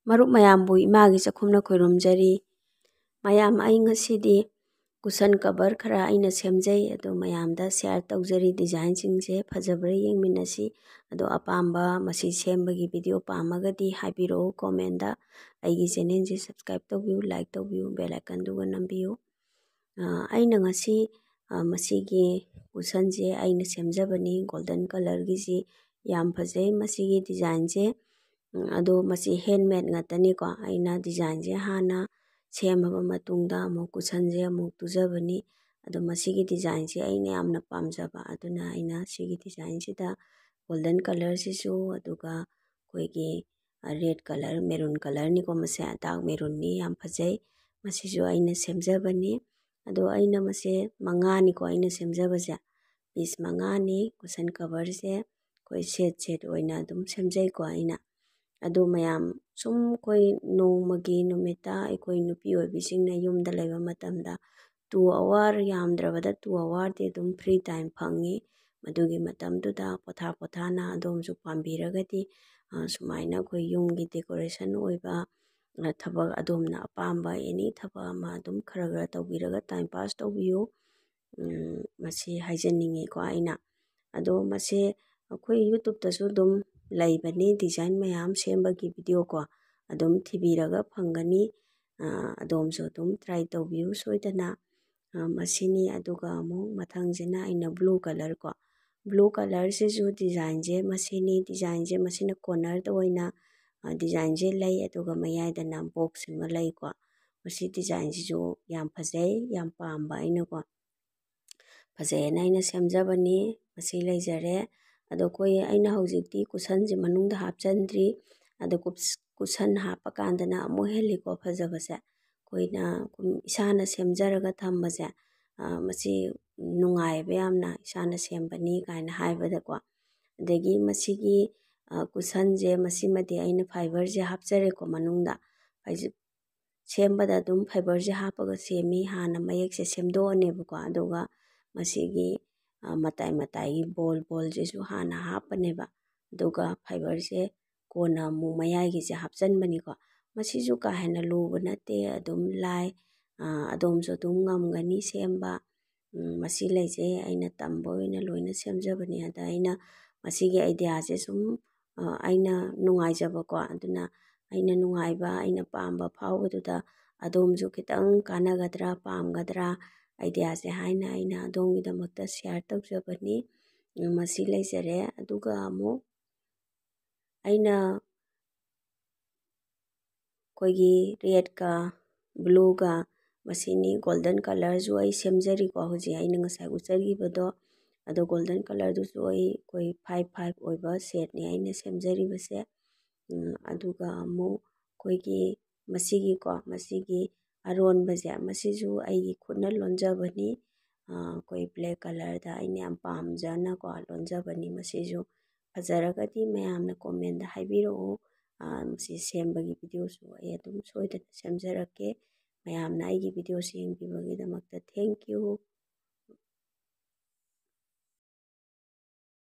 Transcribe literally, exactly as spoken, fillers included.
ꯃꯔꯨꯞ ꯃꯌꯥꯝꯕꯨ ꯏꯃꯥꯒꯤ ꯆꯥꯛꯈꯨꯝꯅ ꯈꯣꯏꯔꯨꯝꯖꯔꯤ꯫ ꯃꯌꯥꯝ, ꯑꯩ ꯉꯁꯤꯗꯤ cushion cover ꯈꯔ ꯑꯩꯅ ꯁꯦꯝꯖꯩ, ꯑꯗꯨ ꯃꯌꯥꯝꯗ share ꯇꯧꯖꯔꯤ꯫ Designꯁꯤꯡꯁꯦ ꯐꯖꯕ꯭ꯔꯥ ꯌꯦꯡꯃꯤꯟꯅꯁꯤ꯫ ꯑꯗꯣ ꯑꯄꯥꯝꯕ ꯃꯁꯤ ꯁꯦꯝꯕꯒꯤ video ꯄꯥꯝꯃꯒꯗꯤ ꯍꯥꯏꯕꯤꯔꯛꯎ commentꯗ꯫ ꯑꯩꯒꯤ channelꯁꯦ subscribe ꯇꯧꯕꯤꯌꯨ, like ꯇꯧꯕꯤꯌꯨ, bell iconꯗꯨꯒ ꯅꯝꯕꯤꯌꯨ꯫ ꯑ, ꯑꯩꯅ ꯉꯁꯤ, ꯑ, ꯃꯁꯤꯒꯤ cushionꯁꯦ ꯑꯩꯅ ꯁꯦꯝꯖꯕꯅꯤ꯫ Golden colourꯒꯤꯁꯤ ꯌꯥꯝ ꯐꯖꯩ ꯃꯁꯤꯒꯤ designꯁꯦ꯫ ꯎꯝ, ꯑꯗꯣ ꯃꯁꯤ handmade ꯉꯥꯛꯇꯅꯤꯀꯣ꯫ ꯑꯩꯅ designꯁꯦ ꯍꯥꯟꯅ ꯁꯦꯝꯃꯕ ꯃꯇꯨꯡꯗ ꯑꯃꯨꯛ cushionꯁꯦ ꯑꯃꯨꯛ ꯇꯨꯖꯕꯅꯤ꯫ ꯑꯗꯣ ꯃꯁꯤꯒꯤ designꯁꯦ ꯑꯩꯅ ꯌꯥꯝꯅ ꯄꯥꯝꯖꯕ, ꯑꯗꯨꯅ ꯑꯩꯅ ꯁꯤꯒꯤ designꯁꯤꯗ golden colourꯁꯤꯁꯨ, ꯑꯗꯨꯒ ꯑꯩꯈꯣꯏꯒꯤ, ꯑ, red colour, maroon colourꯅꯤꯀꯣ, ꯃꯁꯦ dark maroonꯅꯤ, ꯌꯥꯝ ꯐꯖꯩ꯫ ꯃꯁꯤꯁꯨ ꯑꯩꯅ ꯁꯦꯝꯖꯕꯅꯤ꯫ ꯑꯗꯣ ꯑꯩꯅ ꯃꯁꯦ ꯃꯉꯥꯅꯤꯀꯣ ꯑꯩꯅ ꯁꯦꯝꯖꯕꯁꯦ, piece ꯃꯉꯥꯅꯤ꯫ Cushion coverꯁꯦ ꯑꯩꯈꯣꯏ set set ꯑꯣꯏꯅ ꯑꯗꯨꯝ ꯁꯦꯝꯖꯩꯀꯣ ꯑꯩꯅ꯫ ꯑꯗꯣ ꯃꯌꯥꯝ, ꯁꯨꯝ ꯑꯩꯈꯣꯏ ꯅꯣꯡꯃꯒꯤ ꯅꯨꯃꯤꯠꯇ ꯑꯩꯈꯣꯏ ꯅꯨꯄꯤ ꯑꯣꯏꯕꯤꯁꯤꯡꯅ ꯌꯨꯝꯗ ꯂꯩꯕ ꯃꯇꯝꯗ two hour, ꯌꯥꯝꯗ꯭ꯔꯕꯗ two hourꯗꯤ ꯑꯗꯨꯝ free time ꯐꯪꯉꯤ꯫ ꯃꯗꯨꯒꯤ ꯃꯇꯝꯗꯨꯗ ꯄꯣꯊꯥ ꯄꯣꯊꯥꯅ ꯑꯗꯣꯝꯁꯨ ꯄꯥꯝꯕꯤꯔꯒꯗꯤ, ꯑ, ꯁꯨꯃꯥꯏꯅ ꯑꯩꯈꯣꯏ ꯌꯨꯝꯒꯤ decoration ꯑꯣꯏꯕ, ꯑ, ꯊꯕꯛ ꯑꯗꯣꯝꯅ ꯑꯄꯥꯝꯕ any ꯊꯕꯛ ꯑꯃ ꯑꯗꯨꯝ ꯈꯔ ꯈꯔ ꯇꯧꯕꯤꯔꯒ time pass ꯇꯧꯕꯤꯌꯨ꯫ ꯎꯝ, ꯃꯁꯤ ꯍꯥꯏꯖꯅꯤꯡꯉꯤꯀꯣ ꯑꯩꯅ꯫ ꯑꯗꯣ ꯃꯁꯤ ꯑꯩꯈꯣꯏ YouTubeꯇꯁꯨ ꯑꯗꯨꯝ ꯂꯩꯕꯅꯤ, design ꯃꯌꯥꯝ ꯁꯦꯝꯕꯒꯤ video ꯀꯣ, ꯑꯗꯨꯝ ꯊꯤꯕꯤꯔꯒ ꯐꯪꯒꯅꯤ꯫ ꯑ, ꯑꯗꯣꯝꯁꯨ ꯑꯗꯨꯝ try ꯇꯧꯕꯤꯌꯨ ꯁꯣꯏꯗꯅ꯫ ꯑ, ꯃꯁꯤꯅꯤ꯫ ꯑꯗꯨꯒ ꯑꯃꯨꯛ ꯃꯊꯪꯁꯤꯅ ꯑꯩꯅ blue colour ꯀꯣ, blue colourꯁꯤꯁꯨ designꯁꯦ ꯃꯁꯤꯅꯤ꯫ Designꯁꯦ ꯃꯁꯤꯅ cornerꯗ ꯑꯣꯏꯅ, ꯑ, designꯁꯦ ꯂꯩ, ꯑꯗꯨꯒ ꯃꯌꯥꯏꯗꯅ box ꯑꯃ ꯂꯩꯀꯣ꯫ ꯃꯁꯤ designꯁꯤꯁꯨ ꯌꯥꯝ ꯐꯖꯩ, ꯌꯥꯝ ꯄꯥꯝꯕ ꯑꯩꯅꯀꯣ꯫ ꯐꯖꯩꯌꯦꯅ ꯑꯩꯅ ꯁꯦꯝꯖꯕꯅꯤ꯫ ꯃꯁꯤ ꯂꯩꯖꯔꯦ꯫ ꯑꯗꯣ ꯑꯩꯈꯣꯏ, ꯑꯩꯅ ꯍꯧꯖꯤꯛꯇꯤ cushionꯁꯦ ꯃꯅꯨꯡꯗ ꯍꯥꯞꯆꯤꯟꯗ꯭ꯔꯤ꯫ ꯑꯗꯣ ꯀꯨꯞꯁ-, cushion ꯍꯥꯞꯄ ꯀꯥꯟꯗꯅ ꯑꯃꯨꯛ ꯍꯦꯜꯂꯤꯀꯣ ꯐꯖꯕꯁꯦ꯫ ꯑꯩꯈꯣꯏꯅ ꯀꯨꯝ-, ꯏꯁꯥꯅ ꯁꯦꯝꯖꯔꯒ ꯊꯝꯕꯁꯦ, ꯑ, ꯃꯁꯤ ꯅꯨꯡꯉꯥꯏꯕ ꯌꯥꯝꯅ, ꯏꯁꯥꯅ ꯁꯦꯝꯕꯅꯤ ꯀꯥꯏꯅ ꯍꯥꯏꯕꯗꯀꯣ꯫ ꯑꯗꯒꯤ ꯃꯁꯤꯒꯤ, ꯑ, cushionꯁꯦ, ꯃꯁꯤꯃꯗꯤ ꯑꯩꯅ fiberꯁꯦ ꯍꯥꯞꯆꯔꯦꯀꯣ ꯃꯅꯨꯡꯗ꯫ ꯍꯧꯖꯤꯛ ꯁꯦꯝꯕꯗ ꯑꯗꯨꯝ fiberꯁꯦ ꯍꯥꯞꯄꯒ ꯁꯦꯝꯃꯤ꯫ ꯍꯥꯟꯅ ꯃꯌꯦꯛꯁꯦ ꯁꯦꯝꯗꯣꯛꯑꯅꯦꯕꯀꯣ, ꯑꯗꯨꯒ ꯃꯁꯤꯒꯤ, ꯑ, ꯃꯇꯥꯏ ꯃꯇꯥꯏꯒꯤ ball ballꯁꯤꯁꯨ ꯍꯥꯟꯅ ꯍꯥꯞꯄꯅꯦꯕ꯫ ꯑꯗꯨꯒ fiberꯁꯦ ꯀꯣꯟꯅ ꯑꯃꯨꯛ ꯃꯌꯥꯏꯒꯤꯁꯦ ꯍꯥꯞꯆꯤꯟꯕꯅꯤꯀꯣ꯫ ꯃꯁꯤꯁꯨ ꯀꯥ ꯍꯦꯟꯅ ꯂꯨꯕ ꯅꯠꯇꯦ, ꯑꯗꯨꯝ ꯂꯥꯏ꯫ ꯑ, ꯑꯗꯣꯝꯁꯨ ꯑꯗꯨꯝ ꯉꯝꯒꯅꯤ ꯁꯦꯝꯕ꯫ ꯎꯝ, ꯃꯁꯤ ꯂꯩꯖꯩ, ꯑꯩꯅ ꯇꯝꯕ ꯑꯣꯏꯅ ꯂꯣꯏꯅ ꯁꯦꯝꯖꯕꯅꯤ꯫ ꯑꯗ ꯑꯩꯅ ꯃꯁꯤꯒꯤ ꯑꯥꯏꯗꯤꯌꯥꯁꯦ ꯁꯨꯝ, ꯑ, ꯑꯩꯅ ꯅꯨꯡꯉꯥꯏꯖꯕꯀꯣ, ꯑꯗꯨꯅ ꯑꯩꯅ ꯅꯨꯡꯉꯥꯏꯕ, ꯑꯩꯅ ꯄꯥꯝꯕ ꯐꯥꯎꯕꯗꯨꯗ ꯑꯗꯣꯝꯁꯨ ꯈꯤꯇꯪ ꯀꯥꯟꯅꯒꯗ꯭ꯔꯥ, ꯄꯥꯝꯒꯗ꯭ꯔꯥ ꯑꯥꯏꯗꯤꯌꯥꯁꯦ ꯍꯥꯏꯅ ꯑꯩꯅ ꯑꯗꯣꯝꯒꯤꯗꯃꯛꯇ ꯁꯤꯌꯥꯔ ꯇꯧꯖꯕꯅꯤ꯫ ꯎꯝ, ꯃꯁꯤ ꯂꯩꯖꯔꯦ꯫ ꯑꯗꯨꯒ ꯑꯃꯨꯛ ꯑꯩꯅ ꯑꯩꯈꯣꯏꯒꯤ ꯔꯦꯗꯀ ꯕ꯭ꯂꯨꯒ ꯃꯁꯤꯅꯤ꯫ ꯒꯣꯜꯗꯟ ꯀꯂꯔꯁꯨ ꯑꯩ ꯁꯦꯝꯖꯔꯤꯀꯣ꯫ ꯍꯧꯖꯤꯛ ꯑꯩꯅ ꯉꯁꯥꯏ ꯎꯠꯆꯈꯤꯕꯗꯣ, ꯑꯗꯣ ꯒꯣꯜꯗꯟ ꯀꯂꯔꯗꯨꯁꯨ ꯑꯩ ꯑꯩꯈꯣꯏ ꯐꯥꯏꯚ ꯐꯥꯏꯚ ꯑꯣꯏꯕ ꯁꯦꯠꯅꯤ ꯑꯩꯅ ꯁꯦꯝꯖꯔꯤꯕꯁꯦ꯫ ꯎꯝ, ꯑꯗꯨꯒ ꯑꯃꯨꯛ ꯑꯩꯈꯣꯏꯒꯤ ꯃꯁꯤꯒꯤꯀꯣ, ꯃꯁꯤꯒꯤ ꯑꯔꯣꯟꯕꯁꯦ, ꯃꯁꯤꯁꯨ ꯑꯩꯒꯤ ꯈꯨꯠꯅ ꯂꯣꯟꯖꯕꯅꯤ꯫ ꯑ, ꯑꯩꯈꯣꯏ ꯕ꯭ꯂꯦꯛ ꯀꯂꯔꯗ ꯑꯩꯅ ꯌꯥꯝ ꯄꯥꯝꯖꯅꯀꯣ ꯂꯣꯟꯖꯕꯅꯤ꯫ ꯃꯁꯤꯁꯨ ꯐꯖꯔꯒꯗꯤ ꯃꯌꯥꯝꯅ ꯀꯣꯃꯦꯟꯗ ꯍꯥꯏꯕꯤꯔꯛꯎ꯫ ꯑ, ꯃꯁꯤ ꯁꯦꯝꯕꯒꯤ ꯚꯤꯗꯤꯑꯣꯁꯨ ꯑꯩ ꯑꯗꯨꯝ ꯁꯣꯏꯗꯅ ꯁꯦꯝꯖꯔꯛꯀꯦ꯫ ꯃꯌꯥꯝꯅ ꯑꯩꯒꯤ ꯚꯤꯗꯤꯑꯣꯁꯤ ꯌꯦꯡꯕꯤꯕꯒꯤꯗꯃꯛꯇ thank you꯫